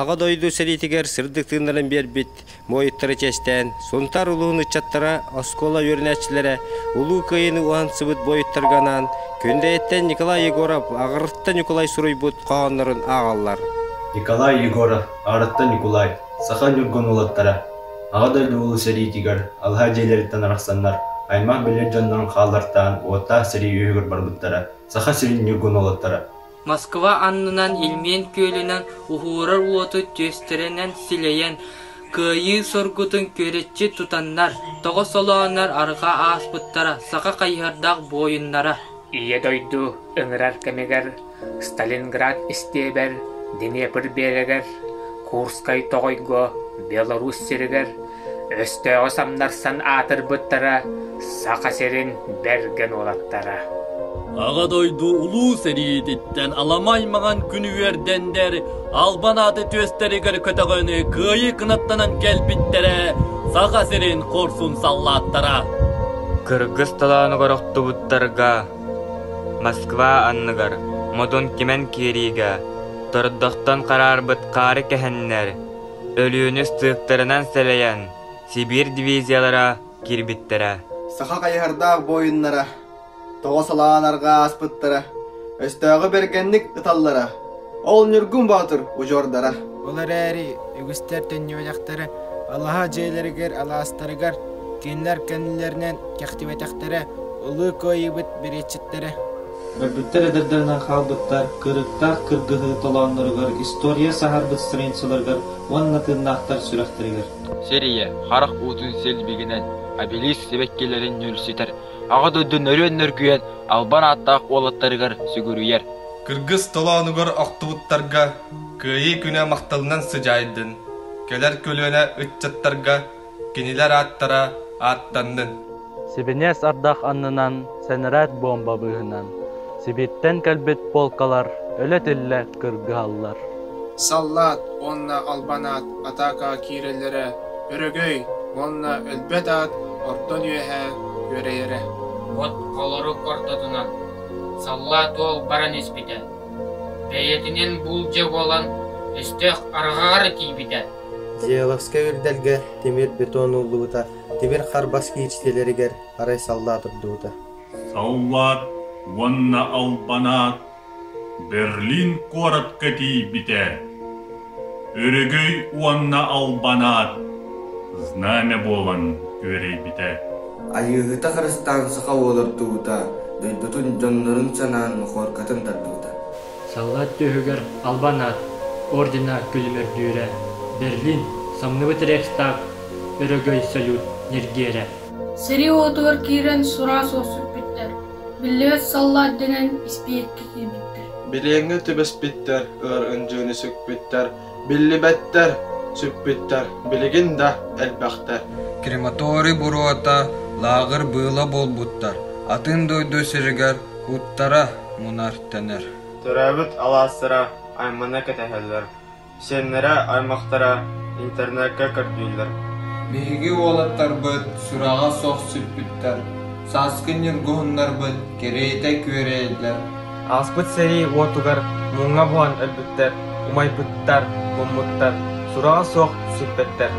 Аҕа дойду сэриитигэр сырдык тыыннарын биэрбит буойуттары чиэстээн, Сунтаар улууһун ыччаттара, оскуола үөрэнээччилэрэ Улуу Кыайыыны уһансыбыт буойуттарга анаан Күндэйэттэн Николай Егоров, Аҕырыттан Ньукулай суруйбут хоһооннорун ааҕаллар. Николай Егоров, Аҕырыттан Ньукулай, саха ньургун уолаттара, Аҕа дойду Улуу сэриитигэр алаһа дьиэлэриттэн арахсаннар, аймах билэр дьоннорун хааллартаан уоттаах сэрии үөһүгэр барбыттара, Саха сирин ньургун уолаттара. Москва аннынан Ильмень күөлүнэн уһуурар уоту түөстэринэн силэйэн, кыайыы соргутун күөрэччи тутаннар, тоҕо солооннор арҕаа ааспыттара саха хайыһардаах буойуннара. Ийэ дойду ыҥырар кэмигэр Сталинград истиэбэр, Днепр биэрэгэр, Курскай тоҕойго, Беларусь сиригэр өстөөҕү самнарсан аатырбыттара Саха сирин бэргэн уолаттара. Аҕа дойду улуу сэриититтэн аламай маҥан күн үөрдэндэр, албан ааты түөстэригэр көтөҕөн кыайыы кынаттанан кэлбиттэрэ Саха сирин хорсун саллааттара. Кыргыз толоонугар охтубуттарга Москва анныгар модун кимэн киириигэ тордохтон хараарбыт хаары кэһэннэр, Өлүөнү ыстыыктарынан сэлэйэн, Сибиир дивизиялара киирбиттэрэ. Саха хайыһардаах буойуннара тоҕо салаан арҕаа ааспыттара, өстөөҕү бэргэнник ыталлара, ол Ньургун Боотур удьуордара. Ол эрээри үгүстэр төннүбэтэхтэрэ, алаһа дьиэлэригэр, алаастарыгар кинилэр кэннилэринэн кэхтибэтэхтэрэ, Улуу Кыайыыбыт бэриэтчиттэрэ. Өлбүттэр эдэрдэринэн хаалбыттар, кырыктаах кыргыһыы толоонноругар история саһарбыт страницаларыгар уонна тыыннаахтар сүрэхтэригэр. Сир ийэ харах уутун силбигинэн, обелиск сибэккилэрин нүлсүтэр, Аҕа дойду нөрүөн нөргүйэн, албан ааттаах уолаттарыгар сүгүрүйэр. Кыргыс толоонугар охтубуттарга Кыайыы күнэ махталынан сыдьаайдын, кэлэр көлүөнэ ыччаттарга кинилэр ааттара ааттаннын. Сибиниэс ардах аннынан сэнэрээт буомба быыһынан Сибииртэн кэлбит полкалар өлө-тиллэ кыргыһаллар. Саллаат уонна албан аат атаакаҕа киирэллэрэ өрөгөй уонна өлбөт аат ордон үөһэ күөрэйэрэ. От холорук ортотунан саллаат уол баран испитэ, бэйэтинэн буулдьа буолан өстөөх арҕаҕар тиийбитэ. Зеловскай үрдэлгэ тимир бетон ууллубута, тимир харбас киирсиилэригэр арай саллаат ордубута. Саллаат уонна албанаат Берлин куоратка тиийбитэ. Өрөгөй уонна албанаат знамя буолан күөрэйбитэ. Айыыһыта харыстаан саха уолурдубута, дойдутун дьоннорун санаан мохуоркатын тардыбыта. Саллаат түөһүгэр албан аат ордена күлүмүрдүүрэ, Берлин самныбыт Рейхстаг өрөгөй салют ньиргиэрэ. Сэрии уотугар киирэн сураа суох сүппүттэр, биллибэт саллаат дэнэн испииһэккэ киирбиттэр. Билиэҥҥэ түбэспиттэр, ыар ындьыыны сүкпүттэр, биллибэттэр, сүппүттэр, билигин да элбэхтэр. Крематорий буруота лааҕыр быыла буолбуттар, атын дойду сиригэр куттара мунар-тэнэр. Төрөөбүт алаастара аймана кэтэһэллэр, сиэннэрэ аймахтара интернеккэ көрдүүллэр. Биһиги уолаттарбыт сураҕа суох сүппүттэр, сааскы ньургуһуннарбыт кэриэтэ күөрэйэллэр. Ааспыт сэрии уотугар муҥҥа буһан өлбүттэр, умайбыттар, муммуттар, сураҕа суох сүппэттэр.